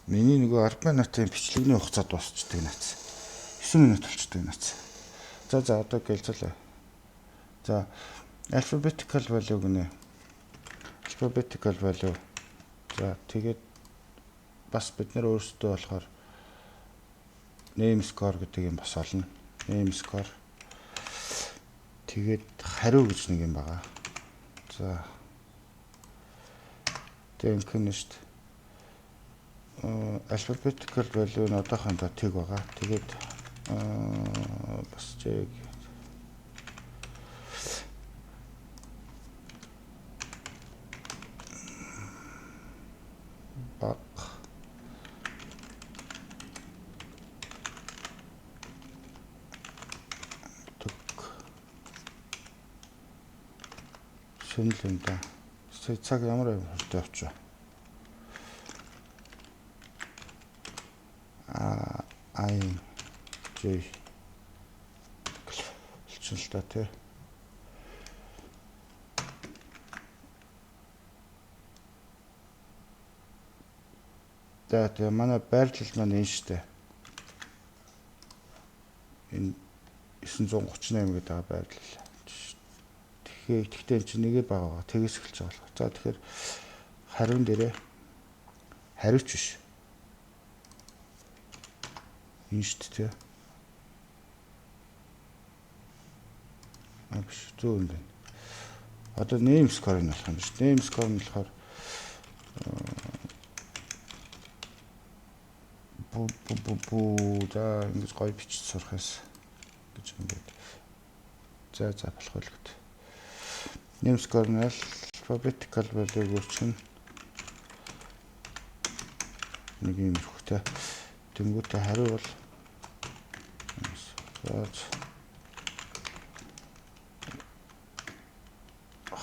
Миний нөгөө 10 минутын бичлэгний хугацаа дуусчдаг наац. 9 минут болчдөг наац. За одоо гэлзүүлээ. За, alphabetical value гинэ. Alphabetical value. За, тэгээд бас бид нар өөрсдөө болохоор name score гэдэг юм бас олно. Name score. Тэгээд хариу гэж нэг юм байгаа. За. Тэгээд ингэнэ шүү дээ. Alphabetical value нь одоохондоо тэг байгаа. Тэгээд бас чиг баг төг сонир юм да. Цаг ямар хурдан явчих. А I J болчихно л да тий. За, тэгээ манай байрлал маань энэ штэ. Энэ 938 гэдэг байгаа байрлал. Тэгэхээр гэхдээ энэ чинь нэгэ бага байгаа. Тэгээс эхэлж байгаа болох. За, тэгэхээр хариун дээрээ хариуч биш. Энэ штэ тий. А, биш, зөв юм байна. Одоо name score нь болох юм биш. Name score нь болохоор бу бу бу бу за, ингэж гоё бичиж сурах юмс гэж ингээд. За, болох байл гэт. Name score нь alphabetical value өөрчнө. Нэг юм хөхтэй. Тэнгүүтээ хариу бол за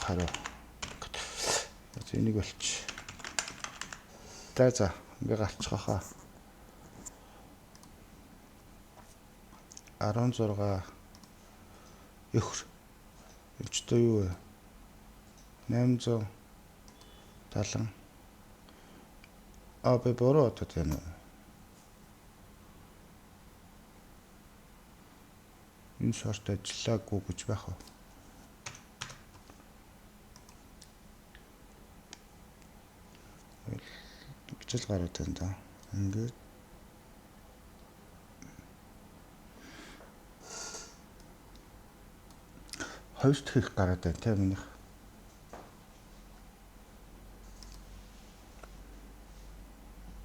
хариу. За, энийг болч. За, ингээ гарчих хаа. 16 өхөр. Энэ ч одоо юу вэ? 870. А, би буруу одоо тийм үү? Энэ sort ажиллаагүй гэж байх уу? Гэж л гараад байна да. Ингээд хоёр дахь их гараад байна те минийх.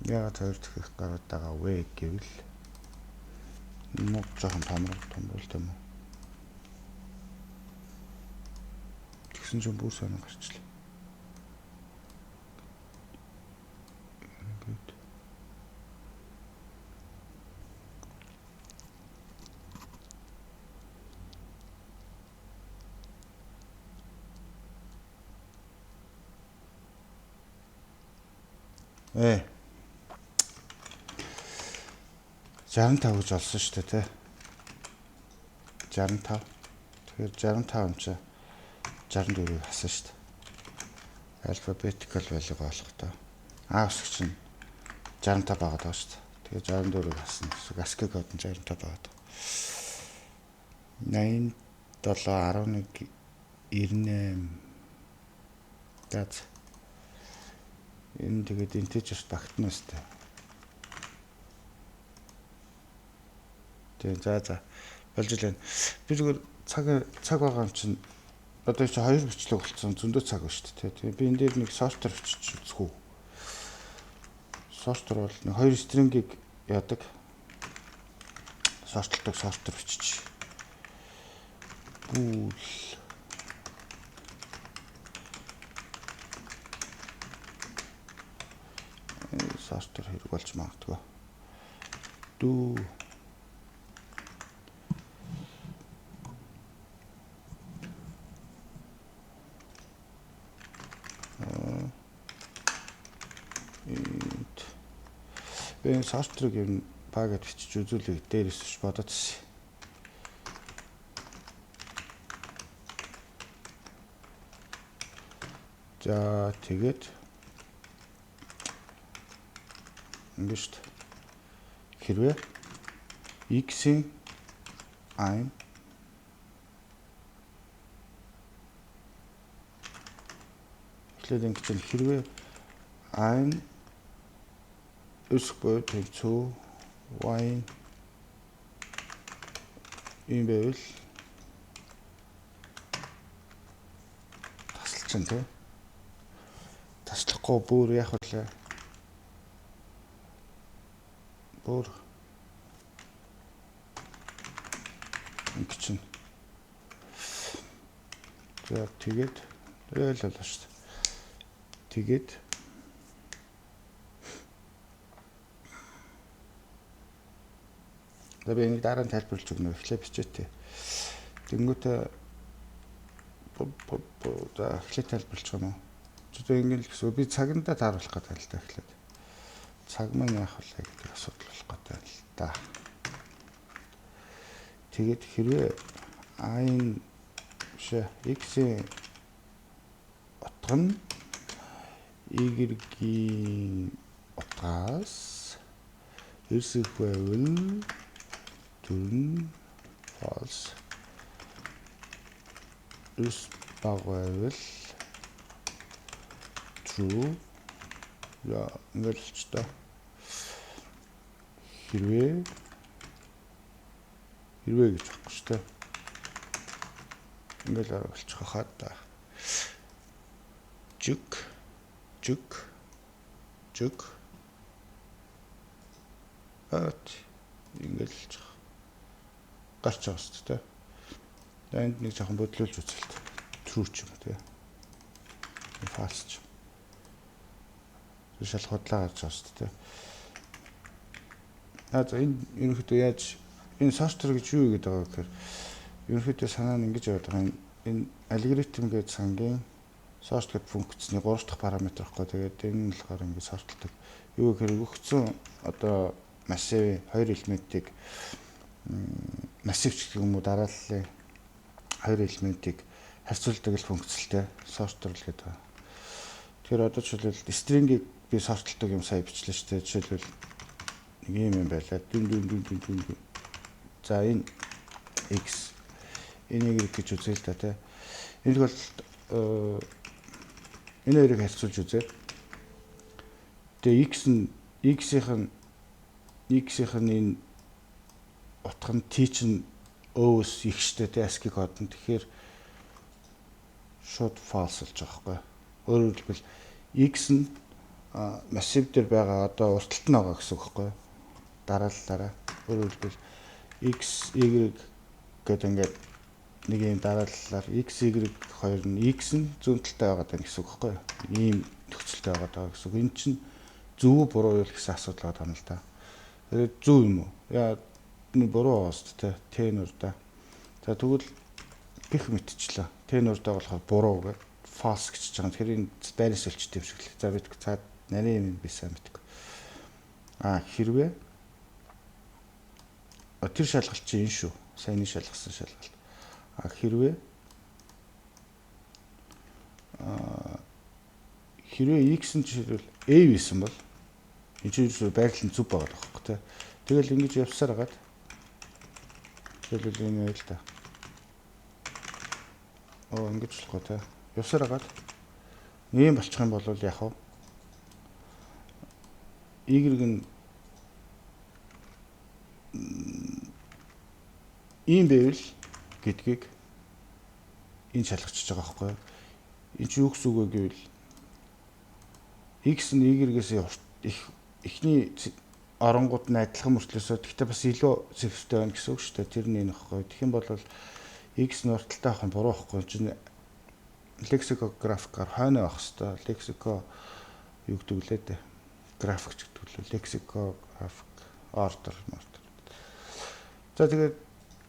Яагаад хоёр дахь их гараад байгаа вэ гэвэл мог жоохон томрог томруулт юм уу? Тэгсэн чинь бүр сонин гарчлаа. Ингээд Э 65 гэж олсон шүү дээ, тий. 65. Тэгэхээр 65 юм чи 64-ийг хасан шүү дээ. Alphabetical value-г олохдоо А үсэг чинь 65 байгаад байгаа шүү дээ. Тэгэхээр 64-ийг хасна гэсэн. ASCII код нь 65 байгаад. 87 11 98. За, энэ тэгээд integer багтана өстэй. Тэгээ за, болж илэн. Би зүгээр цаг байгаа юм чинь одоо чи хоёр бичлэг болцсон, зөндөө цаг байна шүү дээ. Тэгээ би энэ дээр нэг sorter бичиж үзэх үү. Sorter бол нэг хоёр string-ийг яадаг. Sort-лдог sorter бичиж. Bool sorter хэрэг болж магадгүй. Do int би энэ sorter-ыг ер нь багад бичиж үзүүлээ дээрээс ч бодоод ирсэн. За, тэгээд Ингэ шүү дээ. Хэрвээ x-ийн i эхлээд ингэ чинь хэрвээ i өсөх буюу тэнцүү y ийм байвал тасалчин тий. Таслахгүй бүр яах вэ? Бүр ингэ чинь. За тэгээд тэгэл болоо шүү дээ. Тэгээд за би энийг дараа нь тайлбарлаж өгнө. Эхлээ бичээтэй. Тэнгүүтээ за эхлээ тайлбарлаж байгаа юм уу? Зөв ингэ л гэсэн. Би цагандаа тааруулах гэдэг л да эхлээд. Цаг маань яах вэ гэдэг асуудал болох гэдэг л да. Тэгээд хэрвээ i-н биш x-ийн утга нь y-ийн утгаас эрсэх байвал тэр нь false, эрс бага байвал true. Я ингээл ч та. Хэрвээ хэрвээ гэж байхгүй шүү дээ. Ингээл болчих хаа та. Жүг жүг жүг ат ингээл л гарч байгаа шүү дээ. За энд нэг жоохон бодлуулж үзэлт. True ч юм уу тий. False ч юм. Шал худлаа гарч байгаа шүү дээ. А за энэ ерөнхийдөө яаж энэ sorter гэж юу гэдэг байгаа гэхээр ерөнхийдөө санаа нь ингэж яваад байгаа. Энэ алгоритм гэдэг сангийн sort гэдэг функцний 3 дахь параметр байхгүй. Тэгээд энэ нь болохоор ингэж сортлдог. Юу гэхээр өгсөн одоо массивын хоёр элементийг массив ч гэх юм уу дарааллын хоёр элементийг харьцуулдаг л функцэлтэй sorter л гэдэг. Тэгэхээр одоо жишээлбэл string-ийг би сортлдог юм сая бичлээ шүү дээ. Жишээлбэл нэг юм юм байлаа. Дүн дүн дүн дүн дүн. За энэ x энийг y гэж үзье л да тий. Энэ бол энэ хоёрыг харьцуулж үзье. Тэгээ x нь x-ийнх нь x-ийнх нь энэ утга нь t чинь өөс их штэ тий ASCII код нь. Тэгэхээр шууд false болж байгаа байхгүй. Өөрөөр хэлбэл x нь массив дээр байгаа одоо урталт нь байгаа гэсэн үг байхгүй. Дарааллаараа. Өөрөөр хэлбэл x y гэдэг ингээд нэг юм дарааллаар x y хоёр нь x нь зүүн талтай байгаа даа гэсэн үг байхгүй. Ийм нөхцөлтэй байгаа даа гэсэн үг. Энэ чинь зөв үү буруу юу гэсэн асуудал байгаа юм л да. Тэгээд зөв юм уу? Яа энэ буруу байгаа шүү дээ. Т нурдаа. За тэгвэл гих мэтчлээ. Т нурдаа болохоор буруу гэж false гэж байгаа. Тэгэхээр энэ байраас олчт юм шиг л. За мэдгүй цаад нарийн юм би сайн мэдгүй. А хэрвээ тэр шалгалт чинь энэ шүү. Саяны шалгасан шалгалт. А хэрвээ хэрвээ x нь жишээлбэл a байсан бол энэ чинь ерөөсөө байрлал нь зөв байгаа байхгүй тий. Тэгэл ингэж явсаар хагаад жишээлбэл энэ байл та. Оо ингэж болохгүй тий. Явсаар хагаад ийм болчих юм бол яг хав y нь ийм байвал гэдгийг энэ шалгачж байгаа байхгүй юу? Энэ чинь юу гэсэн үг вэ гэвэл x нь y-гээс их эхний оронгууд нь адилхан мөртлөөсөө гэхдээ бас илүү цифртэй байна гэсэн үг шүү дээ. Тэр нь энэ байхгүй. Тэгэх юм бол x нь урталтай авах нь буруу байхгүй. Чинь лексикографикаар хойно авах хэвээр. Лексико юу гэдэг лээ дээ. График ч гэдэг лээ. Лексикографик ордер мордер. За тэгээд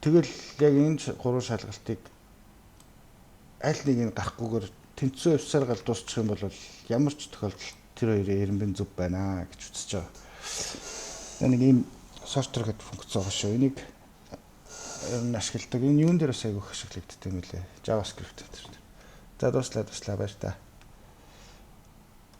тэгэл яг энэ гурван шалгалтыг аль нэг нь гарахгүйгээр тэнцүү явсаар гал дуусчих юм бол ямар ч тохиолдолд тэр хоёрын эренбэн зөв байна гэж үзэж байгаа. Нэг ийм sorter гэдэг функц байгаа шүү. Энийг ер нь ашигладаг. Энэ юун дээр бас айгүйх ашиглагддаг юм лээ. JavaScript дээр. За дууслаа баяр та.